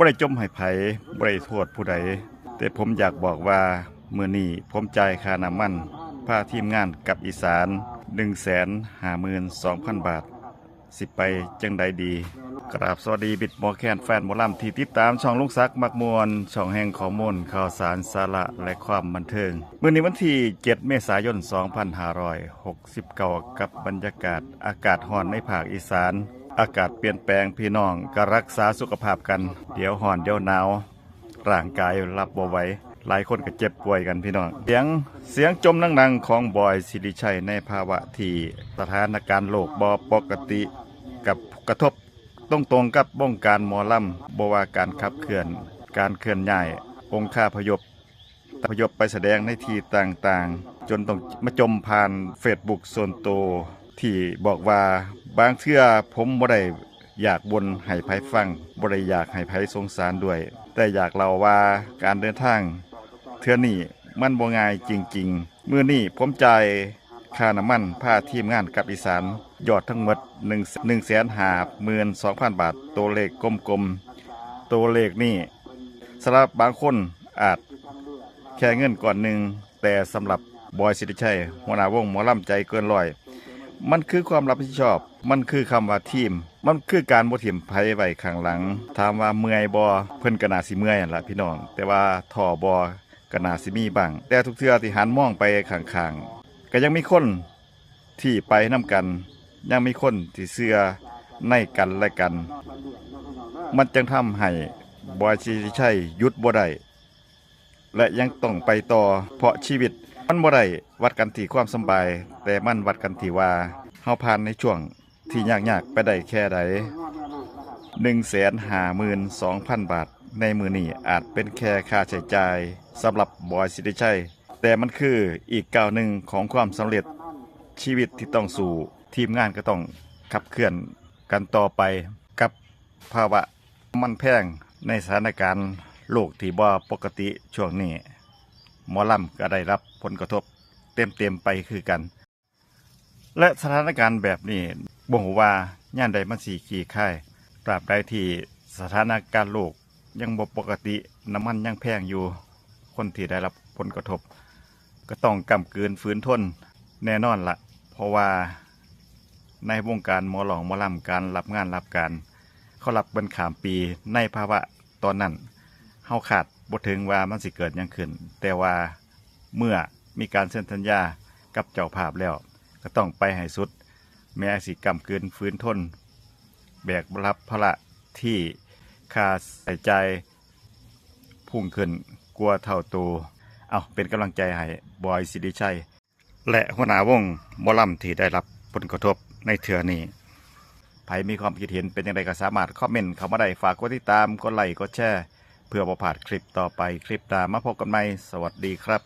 ບໍ່ໄດ້ຈົ່ມໃຫ້ໃຜ, ບໍ່ໄດ້ໂທດຜູ້ໃດ, ແຕ່ຜົມຢາກບອກວ່າ ມື້ນີ້ຜົມຈ່າຍຄ່ານ້ຳມັນ ພາທີມງານກັບອີສານ ໜຶ່ງແສນຫ້າໝື່ນສອງພັນບາດ. ຊິໄປຈັ່ງໃດດີ? ກະລາບສະຫວັດດີມິດໝໍແຄນ ແຟນໝໍລຳທີ່ຕິດຕາມຊ່ອງລຸງສັກມັກມ່ວນ, ຊ່ອງແຫ່ງຂໍ້ມູນ, ຂ່າວສານ, ສາລະ ແລະ ຄວາມບັນເທີງ. ມື້ນີ້ວັນທີເຈັດ ເມສາຍົນ ສອງພັນຫ້າຮ້ອຍຫົກສິບເກົ້າ ກັບບັນຍາກາດອາກາດຮ້ອນໃນພາກອີສານ. ອາກາດປ່ຽນແປງ, ພີ່ນ້ອງກະຮັກສາສຸຂະພາບກັນ, ດຽວຮ້ອນດຽວໜາວ. ຮ່າງກາຍຮັບບໍ່ໄຫວ, ຫຼາຍຄົນກໍເຈັບປ່ວຍກັນພີ່ນ້ອງ. ສຽງ, ສຽງຈົ່ມດັງໆຂອງບອຍ ສິລິໄຊ ໃນພາວະທີ່ສະຖານະການໂລກບໍ່ປົກກະຕິ ກັບກະທົບຕົງໆກັບວົງການໝໍລຳ, ບໍ່ວ່າການຂັບເຄື່ອນ, ການເຄື່ອນຍ້າຍ, ອົງຄາພະຍົບ, ພະຍົບໄປສະແດງໃນທີ່ຕ່າງໆ, ຈົນຕ້ອງມາຈົ່ມຜ່ານເຟສບຸກສ່ວນໂຕ ທີ່ບອກວ່າ ບາງເທື່ອຜົມບໍ່ໄດ້ ຢາກບ່ນໃຫ້ໃຜຟັງ, ບໍ່ໄດ້ຢາກໃຫ້ໃຜສົງສານດ້ວຍ, ແຕ່ຢາກເລົ່າວ່າການເດີນທາງເທື່ອນີ້ມັນບໍ່ງ່າຍຈິງໆ. ມື້ນີ້ຜົມຈ່າຍຄ່ານ້ຳມັນພາທີມງານກັບອີສານ ຍອດທັງໝົດໜຶ່ງ ໜຶ່ງແສນຫ້າໝື່ນສອງພັນບາດ. ໂຕເລກກົມໆ, ໂຕເລກນີ້ສຳລັບບາງຄົນອາດແຄ່ເງິນກ້ອນໜຶ່ງ, ແຕ່ສຳລັບບອຍ ສິດທິໄຊ ຫົວໜ້າວົງໝໍລຳໃຈເກີນຮ້ອຍ ມັນຄືຄວາມຮັບຜິດຊອບ, ມັນຄືຄຳວ່າທີມ, ມັນຄືການບໍ່ຖິ້ມໃຜໄວ້ຂ້າງຫຼັງ. ຖາມວ່າເມື່ອຍບໍ່? ເພິ່ນກໍໜ້າຊິເມື່ອຍຫັ້ນລະພີ່ນ້ອງ, ແຕ່ວ່າທໍ້ບໍ່? ກໍໜ້າຊິມີບ້າງ, ແຕ່ທຸກເທື່ອທີ່ຫັນມອງໄປຂ້າງໆ ກໍຍັງມີຄົນທີ່ໄປນຳກັນ, ຍັງມີຄົນທີ່ເຊື່ອໃນກັນແລະກັນ. ມັນຈຶ່ງທຳໃຫ້ບອຍ ສິດທິໄຊ ຢຸດບໍ່ໄດ້ ແລະ ຍັງຕ້ອງໄປຕໍ່, ເພາະຊີວິດມັນບໍ່ໄດ້ວັດກັນທີ່ຄວາມສຳບາຍ, ແຕ່ມັນວັດກັນທີ່ວ່າເຮົາຜ່ານໃນຊ່ວງທີ່ຍາກໆໄປໄດ້ແຄ່ໃດ. ໜຶ່ງແສນຫ້າໝື່ນສອງພັນບາດໃນມື້ນີ້ອາດເປັນແຄ່ຄ່າໃຊ້ຈ່າຍສຳລັບບອຍ ສິດທິໄຊ, ແຕ່ມັນຄືອີກກ້າວໜຶ່ງຂອງຄວາມສຳເລັດ. ຊີວິດທີ່ຕ້ອງສູ້, ທີມງານກໍຕ້ອງຂັບເຄື່ອນກັນຕໍ່ໄປ. ກັບພາວະນ້ຳມັນແພງໃນສະຖານະການໂລກທີ່ບໍ່ປົກກະຕິຊ່ວງນີ້, ໝໍລຳກໍໄດ້ຮັບຜົນກະທົບເຕັມໆໄປຄືກັນ ແລະ ສະຖານະການແບບນີ້ບໍ່ຮູ້ວ່າຍາມໃດມັນຊິຄລີ່ຄາຍ. ຕາບໃດທີ່ສະຖານະການໂລກຍັງບໍ່ປົກກະຕິ, ນ້ຳມັນຍັງແພງຢູ່, ຄົນທີ່ໄດ້ຮັບຜົນກະທົບກໍຕ້ອງກ້ຳກືນຝືນທົນແນ່ນອນລະ, ເພາະວ່າໃນວົງການໝໍຮ້ອງໝໍລຳ, ການຮັບງານຮັບການ, ເຂົາຮັບເບິດຂ້າມປີ. ໃນພາວະຕອນນັ້ນ ເຮົາຄາດບໍ່ເຖິງວ່າມັນຊິເກີດຫຍັງຂຶ້ນ, ແຕ່ວ່າເມື່ອມີການເຊັນສັນຍາກັບເຈົ້າພາບແລ້ວ ກໍຕ້ອງໄປໃຫ້ສຸດ, ແມ້ຊິກ້ຳກືນຝືນທົນ, ແບກຮັບພາລະທີ່ຄ່າໃຊ້ຈ່າຍພຸ່ງຂຶ້ນກວ່າເທົ່າໂຕ. ເອົ້າ, ເປັນກຳລັງໃຈໃຫ້ບອຍ ສິດທິໄຊ ແລະ ຫົວໜ້າວົງໝໍລຳທີ່ໄດ້ຮັບຜົນກະທົບໃນເທື່ອນີ້. ໃຜມີຄວາມຄິດເຫັນເປັນຈັ່ງໃດກໍສາມາດຄອມເມັນເຂົ້າມາໄດ້. ຝາກກົດຕິດຕາມ, ກົດໄລ, ກົດແຊ ເພື່ອບໍ່ພາດຄລິບຕໍ່ໄປ. ຄລິບໜ້າມາພົບກັນໃໝ່. ສະຫວັດດີຄັບ.